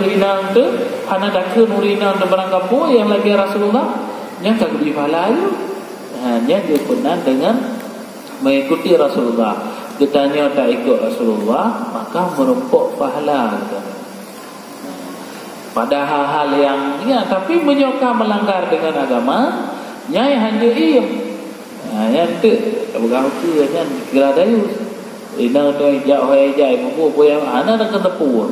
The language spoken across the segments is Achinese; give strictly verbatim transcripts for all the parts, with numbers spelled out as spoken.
Ureueng inong tu, hana takheun ureueng inong tu barangkapeue nyang lagèe Rasulullah, nyan ka geubri pahala laju. Ha, nyan geupeunan deungon mengikuti Rasulullah. Geutanyoe ta ikut Rasulullah, maka meurumpok pahala geutanyoe. Pada hal-hal nyang, ya, tapi meunyoe ka meulanggar deungon agama, nyan hanjeuet iem. Ha, nyan teuk tapeugah ukeue nyan kira dayus. Inong tu jak hai jak ibu-ibu nyang hana takheun teupeu.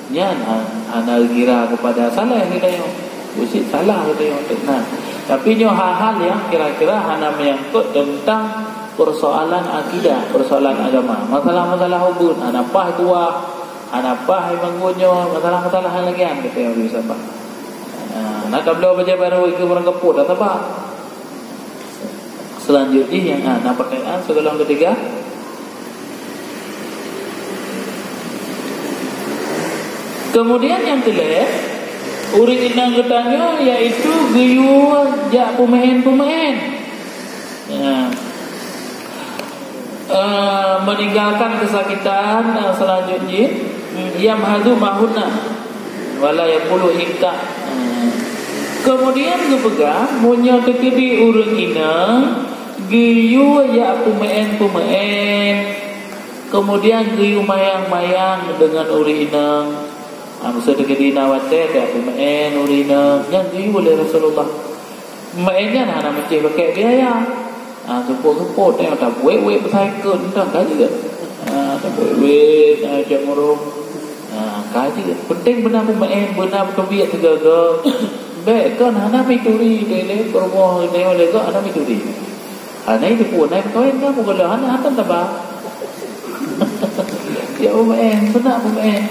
Nyan ha-, hana kira kepada salah geutanyoe. Busyik salah geutanyoe teuk na. Tapi nyoe hal-hal nyang kira-kira hana menyangkut tentang persoalan akidah, persoalan agama. Masalah-masalah hubungan, hana paih tuah, hana paih meunyoe, masalah-masalah nyang lagèe nyan geutanyoe bisa bah. Ha, na tabloe bajèe barô ikeu barangkapeue, tak sabar. Selanjut jih nyang, ah, na pertanyaan sigohlom ketiga. Kemudian nyang keulhèe, ureueng inong geutanyoe yaitu geuyue jak peumeu'en-peumeu'en. Ya. Eh, meninggalkan kesakitan, eh, selanjut jih, hmm, yamhadu mahunna, wala yaqulu inta. Hmm. Kemudian geupeugah, meunyoe teukeudi ureueng inong geuyue jak peumeu'en-peumeu'en, kemudian geuyue mayang-mayang deungon ureueng inong. Ah, meuseu teukeudi na watèe jak peumeu'en ureueng inong, nyan geuyue lé Rasulullah. Meu'en nyan hana meusti pakèk biaya. Ha, seupôt-seupôt, tengok tabuet-buet peusaikon, entah ka jeuet. Ha, tabuet-buet, ha, cok murông. Ha, ka jeuet. Penting beuna peumeu'en, beuna peuteubiet sigoe-goe. Bèk kon hana mituri, teuh lé peurumoh, tengok lé gob hana mituri. Hana itu pun, hana meukawen kan, bukan hana, hana taba. Ya, peumeu'en, sunat peumeu'en.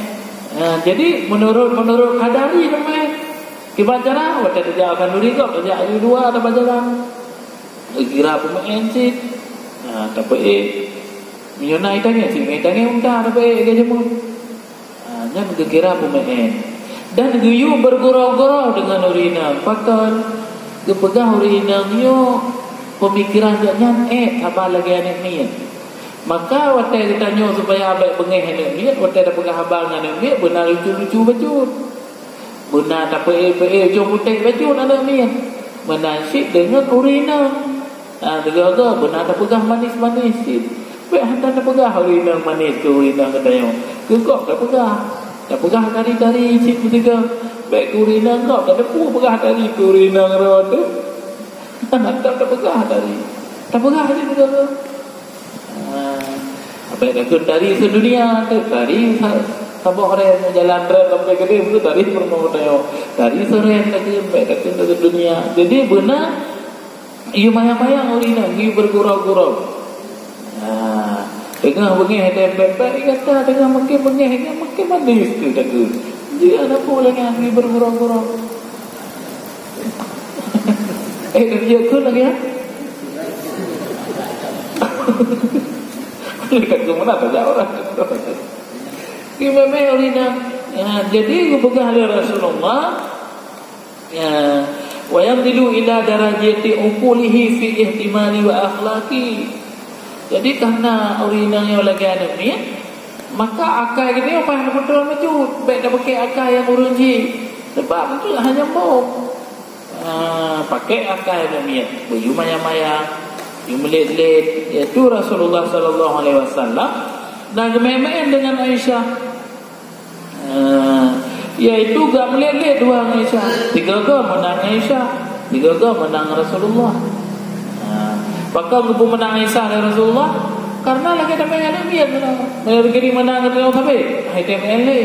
Ha, jadi, menurut, menurut kadari peumeu'en. Kiban cara, watèe tajak khanduri gob, tajak aju dua, tabajalan. Geukira peumeu'en cit. Ha, tapeu'en. Meunyoe na itangieng, si itangieng unta tapeu'en lagèe jameun. Ha, nyan geukira peumeu'en. Dan geuyue beugurau-gurau deungon ureueng inong. Pakon? Geupeugah ureueng inong nyoe peumikiran gobnyan ék haba lagèe aneuk miet. Maka watèe geutanyoe supaya bèk beungèh aneuk miet, watèe tapeugah haba ngon aneuk miet, beuna lucu-lucu bacut. Beuna tapeu'en-peu'en ujong putéh bacut aneuk miet. Meunan cit deungon ureueng inong. Ha, sigoe-goe beuna tapeugah manis-manis cit. Bèk hana tapeugah ureueng inong manis keu ureueng inong geutanyoe. Keu gob tapeugah. Tapeugah tari-tari cit meusigoe. Bèk keu ureueng inong gob, tateupeue peugah tari keu ureueng inong droe teuh. Hana tapeugah tari. Tapeugah cit sigoe-goe. Ha, bèk takheun tari seudunia, teuh tari sa-, saboh rèn, jalan rèn sampai keudéh, beutôi tari peurumoh tanyoe. Tari seurèn takheun, bèk takheun tari dunia. Jadi beuna, yue mayang-mayang ureueng inong, yue beugurau-gurau. Ha, teungoh beungèh teuh pèt-pèt, gata teungoh makin beungèh, makin manis teuh takheun. Jadi hana peue lagèe nyan, yue beugurau-gurau. Eh, dah dia tu lagi, ya? Dekat ke mana saja orang. Di memang ureueng inong. Ya, jadi geupeugah lé Rasulullah, ya, wa yanzilu ila darajati uqulihi fi ihtimali wa akhlaqi. Jadi, karena ureueng inong nyoe lagèe aneuk miet, maka akai geutanyoe payah neupeutrön bacut. Bèk tapakèk akai nyang ureueng jih. Sebab tu hana nyambông. Ah, pakèk akai aneuk miet, beuyue mayang-mayang, yue meulet-let, yaitu Rasulullah sallallahu alaihi wasallam na geumeu'en deungon Aisyah. Ah, yaitu geumeulet-let dua ngon Aisyah. Sigoe-goe meunang Aisyah, sigoe-goe meunang Rasulullah. Ah, pakon geupeumeunang Aisyah lé Rasulullah? Karena lagèe tameu'en aneuk miet meunan. Meunyoe geuri meunang geutanyoe sabe, hai tameu'en lé.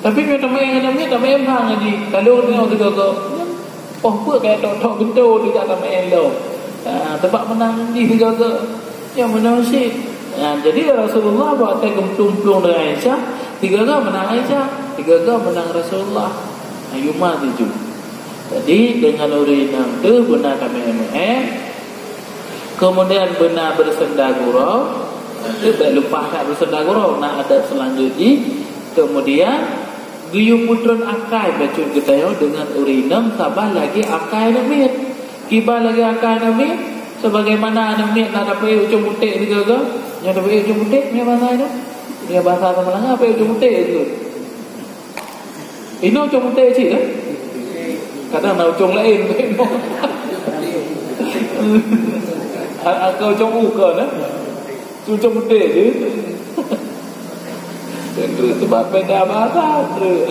Tapi meunyoe tameu'en aneuk miet, tameu'en bang jih. Lalu tengok sigoe-goe. Oh, peue kaya tok-tok geutanyoe, tidak tameu'en lom. Ha, sebab meunang jih sigoe-goe. Ya, meunang cit. Ha, jadi Rasulullah bak watèe geuplueng-plueng deungon Aisyah, sigoe-goe meunang Aisyah, sigoe-goe meunang Rasulullah. Ha, yuma tuju. Jadi, deungon ureueng inong teuh beuna tameu'en-meu'en. Kemudian beuna beusenda gurau. Teuh bèk lupa that beusenda gurau. Na adat selanjut jih. Kemudian, geuyue peutrön akai bacut geutanyoe deungon ureueng inong saban lagèe akai aneuk miet. Kiban lagèe akai aneuk miet, sebagaimana aneuk miet na tapeu'en ujong putéh sigoe-goe. Nyoe tapeu'en ujong putéh, nyoe bahasa inong. Nyoe bahasa Samalanga, tapeu'en ujong putéh sigoe. Inoe ucong putéh cit, eh? Kadang na ucong laén, inoe. Atau ucong u kon, eh? Ucong putéh je. Itu sebab beda bahasa, tu.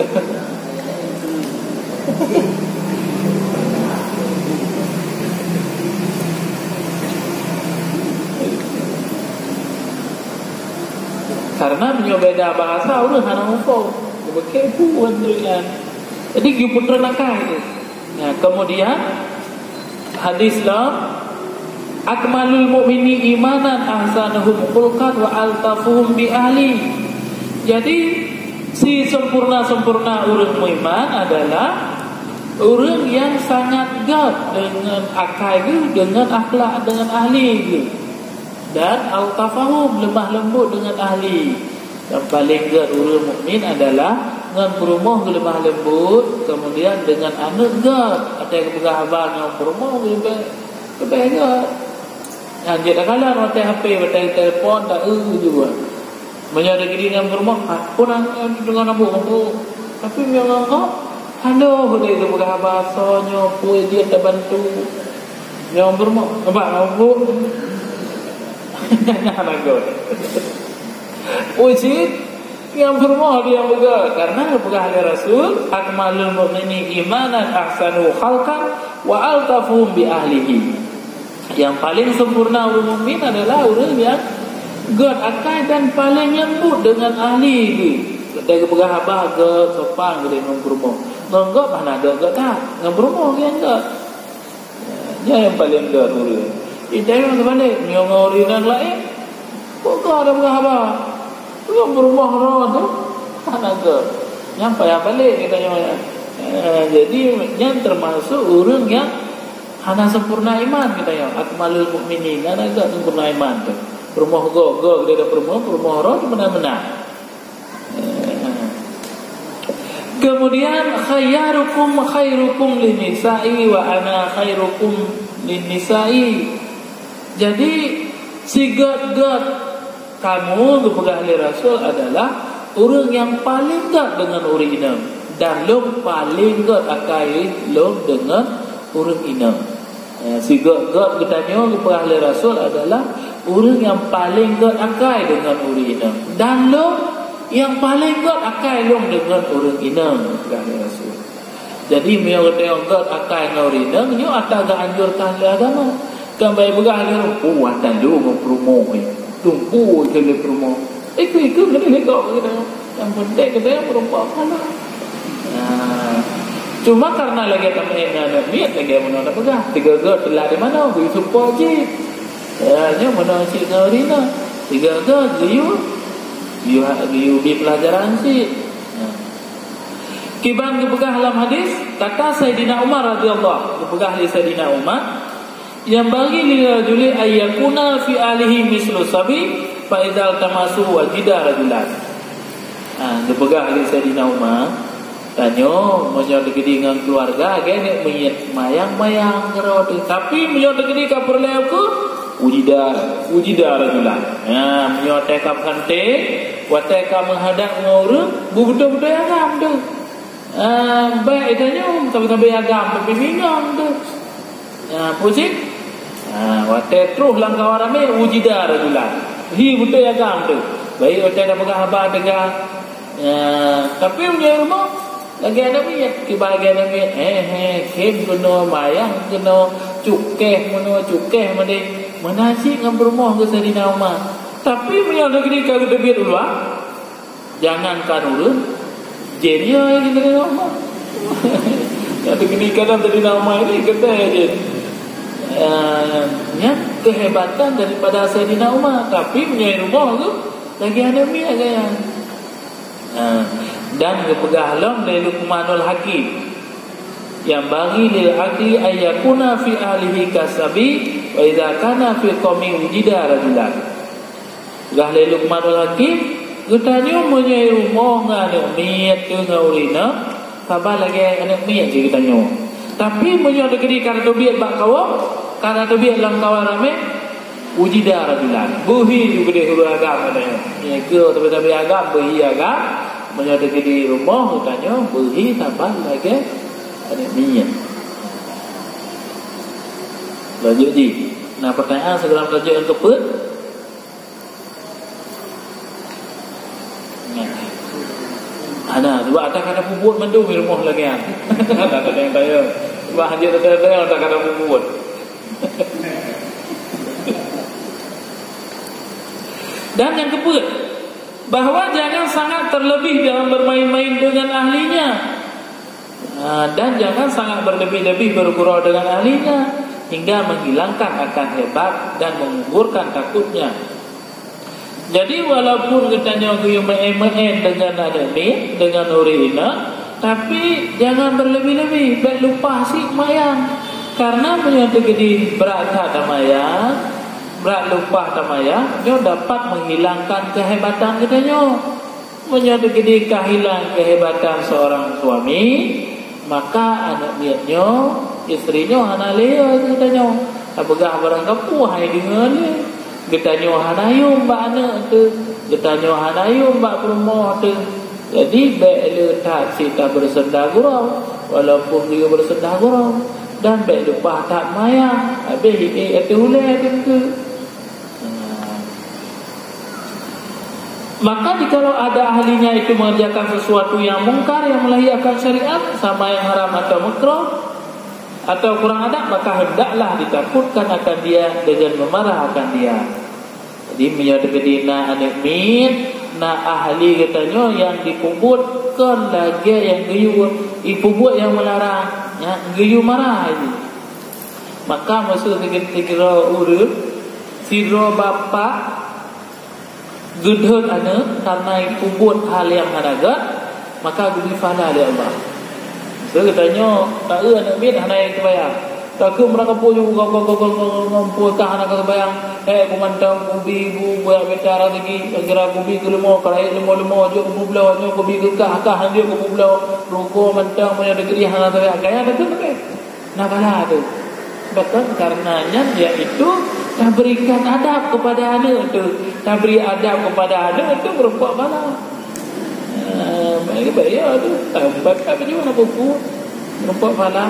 Karena meunyoe beda bahasa, ureuëng hana muphom. Beukeu pun tu kan. Jadi, geupeutrön akai tu. Nah, kemudian hadis lom, "Akmalul mu'mini imanan ahsanuhum khulqan wa altafuhum bi ahli." Jadi, si sempurna-sempurna ureuëng meuiman adalah ureuëng yang sangat gét dengan akai geuh, dengan akhlak, dengan ahli geuh. Dan altafuhum, lemah lembut dengan ahli. Yang paling gét ureuëng mukmin adalah ngon peurumoh geuh lemah lembut, kemudian dengan aneuëk gét. Watée geupeugah haba ngon peurumoh geuh leubeh, leubeh gét. Nyan jeuet takalon watée H P, watée telepon, tak eu juga. Meunyoe deungon peurumoh, ha, pun deungon abuk, abuk. Tapi meunyoe ngon gob, halo, udeb geupeugah haba, soe nyoe, peue jeuet tabantu. Nyoe peurumoh, abak, abuk. Nyan lagoe. Uji nyang peurumoh dia peugah, karena geupeugah lé Rasul, "Akmalul mu'mini imanan ahsanu khalqan wa altafuhum bi ahlihi." Yang paling sempurna ureuëng mukmin adalah ureuëng yang gét akai dan paling lembut dengan ahli geuh. Watée geupeugah haba gét, sopan geuh ngon peurumoh. Ngon gob hana gét-gét that, ngon peurumoh nyang gét. Nyan nyang paleng gét ureuëng. Di daerah teubalek, meunyoe ngon ureuëng nyang laén, kok gét tapeugah haba? Ureuëng peurumoh droe tu hana gét. Nyan payah balek geutanyoe nyan. Eh, jadi, nyan teumasok ureuëng nyang hana sempurna iman geutanyoe. Akmalul mukminin, hana gét sempurna iman tu. Peurumoh gét, gét geutanyoe peurumoh, peurumoh droe tu meunan-meunan. Kemudian, "Khairukum khairukum linisa'i wa ana khairukum linisa'i." Jadi, sigét-gét kamoe geupeugah lé Rasul adalah ureuëng nyang paleng gét deungon ureuëng inong, dan lôn paleng gét akai lôn deungon ureuëng inong. Eh, sigét-gét geutanyoe geupeugah lé Rasul adalah ureuëng nyang paleng gét akai deungon ureuëng inong. Dan lôn nyang paleng gét akai lôn deungon ureuëng inong, geupeugah lé Rasul. Jadi, meunyoe geutanyoe gét akai ngon ureuëng inong, nyoe ata geuanjurkan lé agama. Kan bak peugah lé ureuëng, "Oh, ata lôn ngon peurumoh, eh. Lôn pue lé peurumoh." Ikeu-ikeu keuneuk lé gob geutanyoe. Nyang penting geutanyoe meurumpok pahala. Nah, cuma karena lagée tameu'en ngon aneuëk miet, lagée meunoe tapeugah, tiga-tiga teulat di manoe, geuyue support jih. Ya, nyoe meunoe cit ngon ureuëng inong. Tiga-tiga geuyue, geuyue, geuyue bi peulajaran cit. Nah. Kiban geupeugah lam hadis, kata Saidina Umar radhiyallahu anhu, geupeugah lé Saidina Umar, "Yanbaghi lirajuli an yakuna fi ahlihi mislu sabi, fa idza iltamasu wujida rajulan." Ha, geupeugah lé Saidina Umar, tanyoe meunyoe teukeudi ngon keuluwarga, lagée aneuëk miet, mayang-mayang keudroe teuh. Tapi meunyoe teukeudi ka peureulée ukeue, wujida, wujida rajulan. Ha, meunyoe watée ka meuhanté, watée ka meuhadab ngon ureuëng, beubeutôi-beutôi agam teuh. Ah, bék tanyoe sabe-sabe agam, tapi bingong tu. Ya, pusing. Ah, watée troh lam kawan ramé, wujida rajulan. Hi beutôi agam tu. Baik watée tapeugah haba teuga. Ya, tapi meunyoe rumoh, lagée aneuëk miet, kiban lagée aneuëk miet. He, he, khém keunoe, mayang keunoe, cukéh meunoe, cukéh meudeh. Meunan cit ngon peurumoh geuh Saidina Umar. Tapi meunyoe lagée ka geuteubiet u luwa, jangankan ureuëng, jén nyoe nyang teurimong. Nyang teukeudi kadang teurimong ini geutanyoe jén. Eh, nyan kehebatan daripada Saidina Umar. Tapi meunyoe rumoh tu, lagée aneuëk miet gaya. Eh, dan geupeugah lom lé Luqmanul Hakim, "Yanbaghi lil aqli an yakuna fi ahlihi kasabi, wa idza kana fi qaumin wujida rajulan." Peugah lé Luqmanul Hakim, geutanyoe meunyoe rumoh ngon aneuëk miet keu ngon ureuëng inong, saban lagée aneuëk miet jih geutanyoe. Tapi meunyoe teukeudi ka teubiet bak kawöm, ka teubiet lam kawan ramé, wujida rajulan. Beuhi ju keudeh ureuëng agam geutanyoe. Nyang keu sabe-sabe agam, beuhi agam. Meunyoe teukeudi rumoh, geutanyoe beuhi saban lagèe aneuk miet. Lanjut jih. Nah, pertanyaan sigohlom lanjut nyang keupeuet. Nah. Hana, sebab ata ka tapeubuet mandum di rumoh lagèe nyan. Ada yang tanya. Sebab hana tanya-tanya, ata ka tapeubuet. Dan nyang keupeuet, bahwa jangan sangat terlebih dalam bermain-main dengan ahlinya. Ah, dan jangan sangat berlebih-lebih bergurau dengan ahlinya, hingga menghilangkan akan hebat dan menggugurkan takutnya. Jadi, walaupun geutanyoe geuyue meu'en-meu'en dengan aneuk miet, dengan ureueng inong, tapi jangan berlebih-lebih, bèk lupa syiek mayang. Karena meunyoe teukeudi brat that tamayang, brat lupa tamayang, nyoe dapat menghilangkan kehebatan geutanyoe. Meunyoe teukeudi ka hilang kehebatan seorang suami, maka aneuk miet nyoe, istri nyoe hana lé geutanyoe. Tapeugah barang gampông hai deungoe lé. Geutanyoe hana yum bak aneuk teuh, geutanyoe hana yum bak peurumoh teuh. Jadi, bèk le that cit tabeureuseundah gurau, walaupun geuyue beureuseundah gurau, dan bèk lupa that mayang, habéh ék ateueh ulèe teuh. Maka, jikalau ada ahlinya itu mengerjakan sesuatu yang mungkar, yang melanggar syariat, sama yang haram atau makruh, atau kurang adab, maka hendaklah ditakutkan akan dia dengan memarah akan dia. Jadi, meunyoe teukeudi na aneuk miet, na ahli geutanyoe nyang jipeubuet kon lagèe nyang geuyue, jipeubuet nyang meularang, nyan geuyue marah jih. Maka, meuseu sigo-, sigoe ureueng, sidroe bapak geudhôt aneuk kareuna jipeubuet hal nyang hana gèt, maka geubri pahala lé Allah. Meuseu geutanyoe, taeu aneuk miet hana nyang teubayang. Takheun meurangkapeue ju, ngumpul kah hana ka teubayang. Eh, ku mantong, kubi, bu, buyak mita, raseuki, segera kubi keu leumo, ka rayeuk leumo-leumo, jok keu peubloe, nyoe kubi keu kah, kah jok keu peubloe. Ruko mantong, meunyoe teukeudi hana teubayang. Kaya takheun sabe. Nah, bala tu. Bahkan karena nyan, yaitu taberikan adab kepada aneuk tu. Tabri adab kepada aneuk tu meureumpok bala. Ah, baik, baik, ya tu. Tampat tak baju nak buku. Meureumpok bala.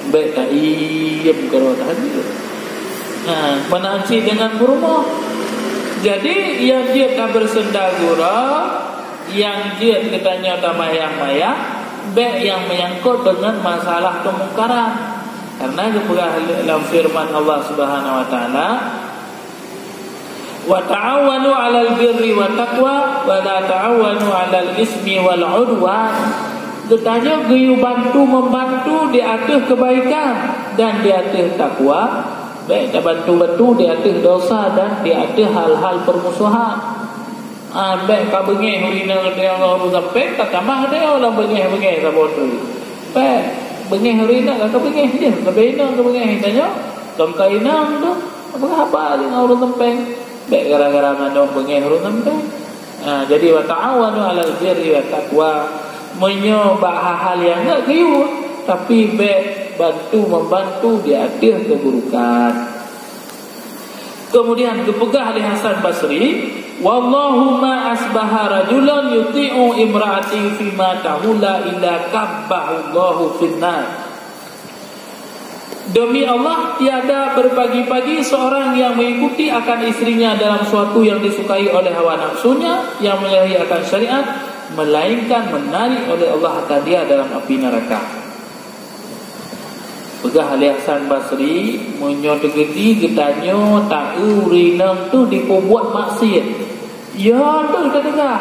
Baik tak iem kalau tak ada. Nah, mana cit dengan peurumoh. Jadi, yang dia tak bersenda gura, nyang jeuet geutanyoe tamayang-mayang, bèk nyang meunyangkot deungon masalah keumungkaran. Karena geupeugah lam feureuman Allah Subhanahu wa Taala, "Wa ta'awanu 'alal birri wat taqwa, wa la ta'awanu 'alal ismi wal 'udwan." Geutanyoe geuyue bantu-membantu di ateueh keubaikan dan di ateueh takwa, bèk tabantu-bantu di ateueh dosa dan di ateueh hal-hal peurmusohan. Ah, bèk ka beungèh ureueng inong geutanyoe ngon ureueng sampéng, ka tamah geutanyoe lam beungèh-beungèh saboh teuk. Bèk, beungèh ureueng inong ka beungèh jih, sabe inong ka beungèh geutanyoe, lom ka inong tu, beungèh haba jih ngon ureueng sampéng. Bèk gara-gara manok beungèh ureueng sampéng. Ah, jadi, "Wa ta'awanu 'alal birri wat taqwa." Meunyoe bak hal-hal nyang gèt geuyue, tapi bèk bantu-membantu di ateueh keuburukan. Kemudian geupeugah lé Hasan Basri, "Wallahu ma asbaha rajulun yuti'u imra'ati fima tahula illa kabbahu Allahu finnar." Demi Allah, tiada berpagi-pagi seorang yang mengikuti akan istrinya dalam suatu yang disukai oleh hawa nafsunya, yang menyalahi akan syariat, melainkan menarik oleh Allah akan dia dalam api neraka. Peugah lé Hasan Basri, meunyoe teukeudi geutanyoe taeu ureueng inong tu jipeubuet maksiet, ya deuh teudeungoe.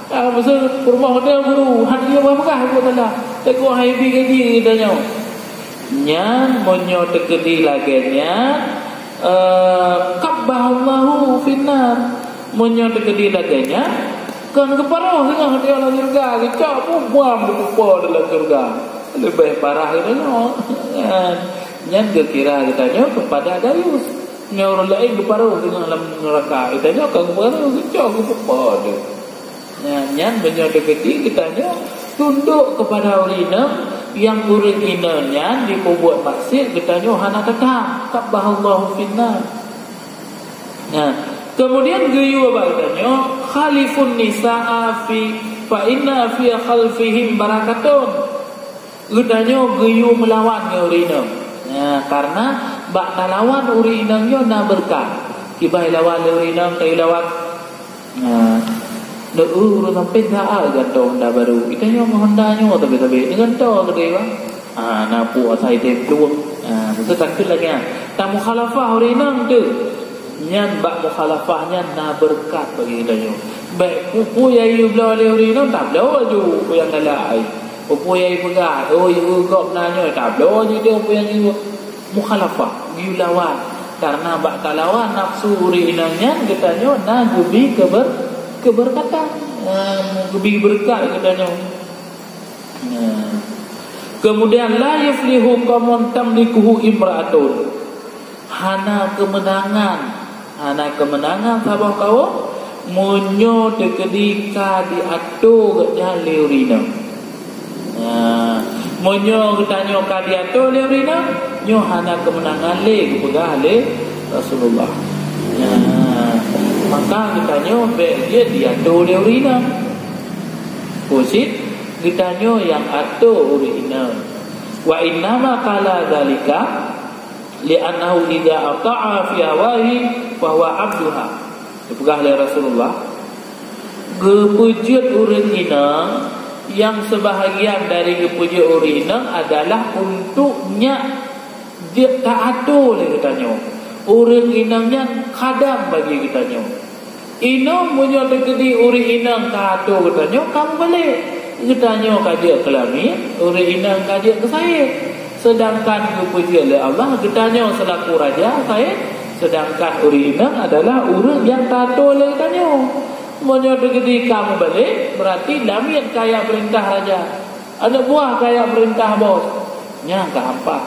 Ah, meuseu peurumoh geutanyoe guru, han jeuet peugah buet teuka. Teungku hai bi gaji geutanyoe. Nyan meunyoe teukeudi lagèe nyan, eh, kabbahallahu finnar. Meunyoe teukeudi lagèe nyan, kon geuparoh singoh di dalam syeuruga, geucok bumbam geupupo dalam syeuruga. Leubeh parah geutanyoe. Nyan, nyan geukira geutanyoe keupada Dayus. Nyoe ureueng laén geuparoh singoh lam neuraka, geutanyoe kon geuparoh, geucok geupupo tu. Nyan, nyan meunyoe teukeudi geutanyoe tundok keupada ureueng inong, nyang ureueng inong nyan jipeubuet maksiet, geutanyoe hana teuka, kabbahallahu finnar. Nah, kemudian geuyue bak geutanyoe, "Khalifun nisaa fi Fa inna fi khalfihim barakatun. Geutanyoe geuyue meulawan ngon ureuëng inong. Nah, karena bak talawan ureuëng inong nyoe na beureukat. Kiban lawan lé ureuëng inong, ka lawan. Nah, neu ureuëng sampai dah gantoe Honda baru. Geutanyoe ngon Honda nyoe tapi-tapi. Neugantoe keudeh, bang. Ah, na pu asai tem tueng. Ah, beutôi takheun lagée nyan. Tamukhalafah ureuëng inong tu. Nyan bak mukhalafah nyan na beureukat bagi geutanyoe. Bék peue-peue nyang yue bloe lé ureuëng inong, tabloe ju peue nyang galak ai. Peue-peue nyang yue peugah, oh, yue gob na nyoe, tabloe ju dia peue nyang yue mukhalafah, yue lawan. Karena bak talawan nafsu ureuëng inong nyan geutanyoe na geubi keuber-, keubeureukat. Ah, geubi beureukat geutanyoe. Nah. Kemudian, la yuflihu qaumun tamlikuhu imra'atun. Hana keumeunangan, hana keumeunangan saboh kawöm meunyoe teukeudi ka jiatoe gobnyan lé ureuëng inong. Nah, meunyoe geutanyoe ka jiatoe lé ureuëng inong, nyoe hana keumeunangan lé geupeugah lé Rasulullah. Nah, maka geutanyoe bék jeuet jiatoe lé ureuëng inong. Khusus geutanyoe nyang atoe ureuëng inong. Wa innama qala dzalika li'annahu idza atha'a fi hawahi fa huwa 'abduha. Geupeugah lé Rasulullah, geupeujeuet ureuëng inong nyang seubahagian dari geupeujeuet ureuëng inong adalah untuk nyak jeuet ta-atoe lé geutanyoe. Ureuëng inong nyan khadam bagi geutanyoe. Inong meunyoe teukeudi ureuëng inong ka atoe geutanyoe, ka mubalek. Geutanyoe ka jeuet keu lamiet, ureuëng inong ka jeuet keu sayet. Seudangkan geupeujeuet lé Allah, geutanyoe seulaku raja, sayet, seudangkan ureuëng inong adalah ureuëng nyang ta-atoe lé geutanyoe. Meunyoe teukeudi ka mubalek, beurati lamiet ka jak peurintah raja. Aneuk buah ka jak peurintah bos, nyan ka hampa.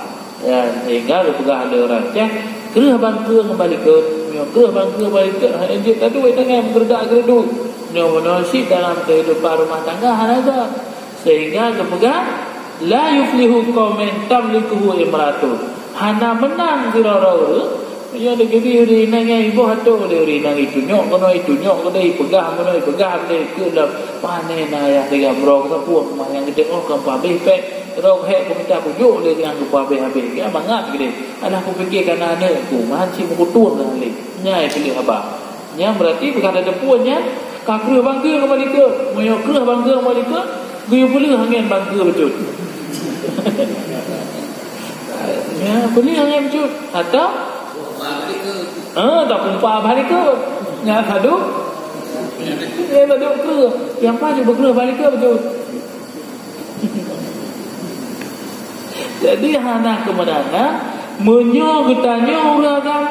Ya, sehingga geupeugah lé ureuëng Aceh, "Kreueh bangkeue ngon balikot." Nyoe kreueh bangkeue balikot, hana jeuet taduek tangai meugeureudak-geureuduek. Nyoe meunoe cit dalam keuhidupan rumah tangga hana ga. Sehingga geupeugah, "La yuflihu qaumun tamlikuhu imra'atun." Hana meunang sidroe ureuëng Meunyoe teukeudi ureuëng inong nyan iboh atoe lé ureuëng inong, itunyok keunoe, itunyok keudeh, ipeugah keunoe, ipeugah keudeh, keu lom pane na yah teuga meurok sapeue keumah nyang geudeungoe ka peuhabéh péng, droe hék peumita kujok lé nyang geupeuhabéh-habéh, geumangat keudeh. Alah kupike ka na aneuk ku, meuhan cit meukutueng lé. Nyan peuleueh haba. Nyan beurati peugah tateupeue nyan ka kreueh bangkeue ngon balikot. Meunyoe kreueh bangkeue ngon balikot, geuyue peuleueh angén bangkeue bacut. Ya, peuleueh angén bacut. Atau, ha, tapeumpa balikot. Nyan sadu. Ya, sadu kreueh. Nyang pajoh beukreueh balikot bacut. Jadi, hana keumeunangan meunyoe geutanyoe ureuëng agam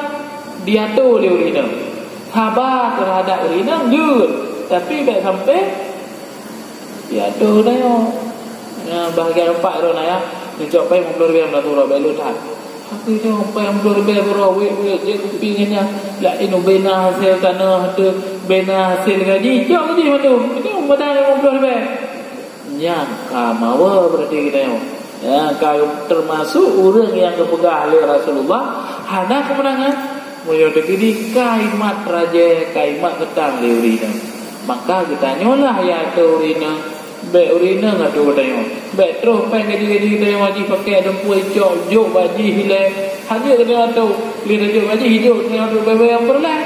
diatoe lé ureuëng inong. Haba teuhadap ureuëng inong jeuet, tapi bék sampai diatoe geutanyoe. Nyan bahagian keumpat droe na ya, neucok péng lima puluh ribèe meunatoe droe bék lôn that. Tapi nyoe péng lima puluh ribèe droe wék-wék jeuet kupi ngon nyan. Laén ubé na hasé tanoh teuh, ubé na hasé gaji, cok gaji mandum. Ini umada lima puluh ribèe. Nyan ka mawe beurati geutanyoe. Ya, ka teumasok ureuëng nyang geupeugah lé Rasulullah hana keumeunangan. Meunyoe teukeudi ka imat rajée, ka imat geutang lé ureuëng inong, maka geutanyoe lah nyang atoe ureuëng inong. Bék ureuëng inong atoe geutanyoe. Bék troh péng gaji-gaji geutanyoe jih pakai dumpeue icok jok bak jih ilée. Hana geutanyoe atoe, lé tajok bak jih ijok geutanyoe atoe bée-bée nyang peureulée.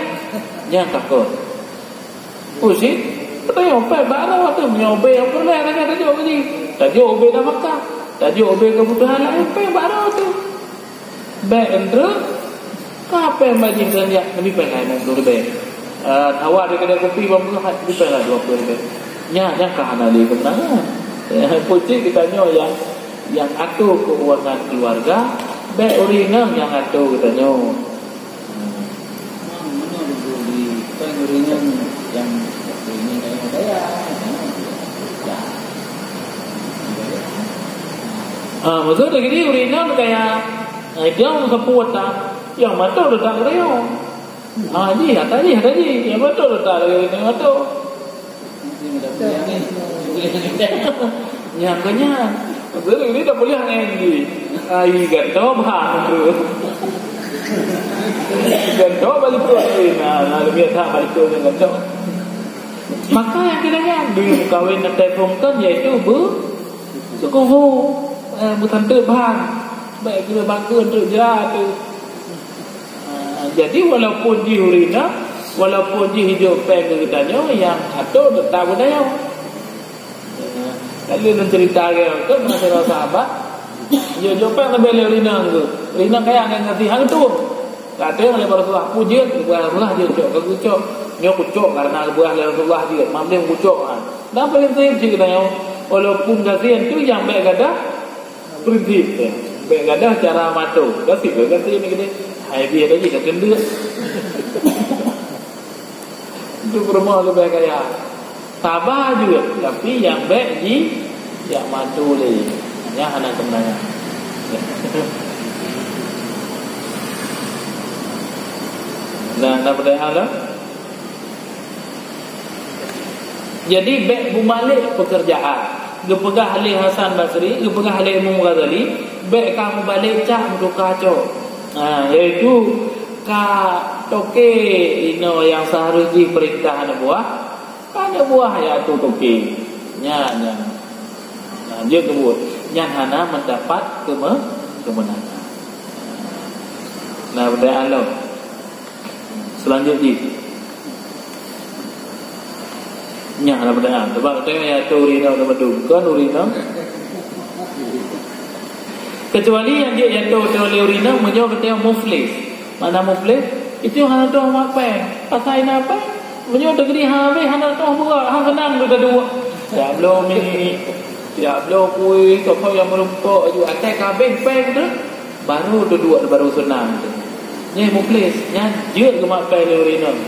Nyan ka kon. Pusing, geutanyoe péng bak droe tu, meunyoe ubé nyang peureulée hana tajok bak jih. Tajok ubé nafakah, tajok ubé keubutuhan laén, péng bak droe tu. Bék euntreuk, ka péng bak jih dan jak, neubri péng hai lima puluh ribèe. Ah, tawa di keudai kupi bak meuneuhat, neubri péng hai dua puluh ribèe. Nyan, nyan ka hana lé keumeunangan. Pusing geutanyoe nyang, nyang atoe keuangan keuluwarga, bék ureuëng inong nyang atoe geutanyoe. Ah, maksud lagi ni, ureuëng inong kaya, ah, dia orang sapu watak, yang mata dah tak kaya. Ah, ji, kata ji, kata ji, yang mata dah tak kaya, yang mata. Nyang keu nyan. Jadi, ini tak boleh ngon Andy. Ai, gantoe bah tu. Gantoe balik tu. Nah, nah, lebih tak balik tu dengan gantoe. Maka nyang keuneuk nyan, di kawen na telepon kan, iaitu be-, seukufu, eh, beusanteut bahan. Baik kira bangkeun teuk jera tu. Ah, jadi walaupun jih ureueng inong, walaupun jih jok péng keu geutanyoe, nyang atô teutap geutanyoe. Lalu lôn cerita lagèe tu, masa sahabat, jok, jok péng leubeh lé ureueng inong tu. Ureueng inong kaya ngon ngerti hang tu. Kata lé Rasulullah, "Peue jeuet?" Geupeugah Rasulullah, "Jeuet cok, ka geucok." "Nyoe kucok karena geupeugah lé Rasulullah jeuet, mam lé kucok." Ha. Dan prinsip cit geutanyoe, walaupun gasien tu nyang bèk gadah prinsip, eh. Bèk gadah cara mato. Gasien, gasien ni geude. Hai, biar lagi dah kendut. Itu peurumoh leubeh kaya. Saba jeuet, tapi nyang bèk ji, jak mato lé. Nyan hana keumeunangan. Nah, na peudayaan dah? Jadi, bèk meubalek peukeurjaan. Geupeugah lé Hasan Basri, geupeugah lé Imam Ghazali, bèk ka meubalek cak meutuka cok. Ha, yaitu ka toke inoe nyang seharus jih peurintah aneuk buah, ka aneuk buah nyang atô toke. Nyan, nyan. Nah, jeuet keubuet. Nyan hana meudapat keumeu-, keumeunangan. Nah, peudayaan lom. Seulanjut jih. Nyan lah peudayaan. Sebab geutanyoe nyang atô ureueng inong teumadu, kon ureueng inong. Kecuali nyang jeuet nyang atô lé ureueng inong, meunyoe geutanyoe muflis. Makna muflis, itu hana tueng mat péng. Pasai na péng, meunyoe teugeudi hana habéh, hana tueng beurot, hana seunang teuduek. Siap bloe mi, siap bloe kueh, soe-soe nyang meurumpok aju. Até ka habéh péng tu, baru teuduek, baru seunang tu. Nyan muflis, nyan jeuet geumat péng lé ureueng inong.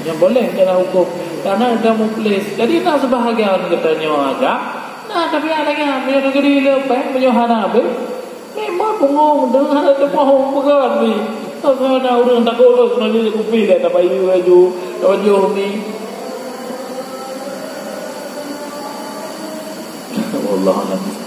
Nyan boleh dalam huköm, karena dia muflis. Jadi, na seubahagian geutanyoe agam, na tabiat lagèe nyan, meunyoe teugeudi le péng, meunyoe hana habéh, memang bungong, deuh hana teuboh peugah ni. Soe-soe na ureueng takot lom, seunang jih kupi dah tabayeue laju, tapajoh ni. Wallahu a'lam.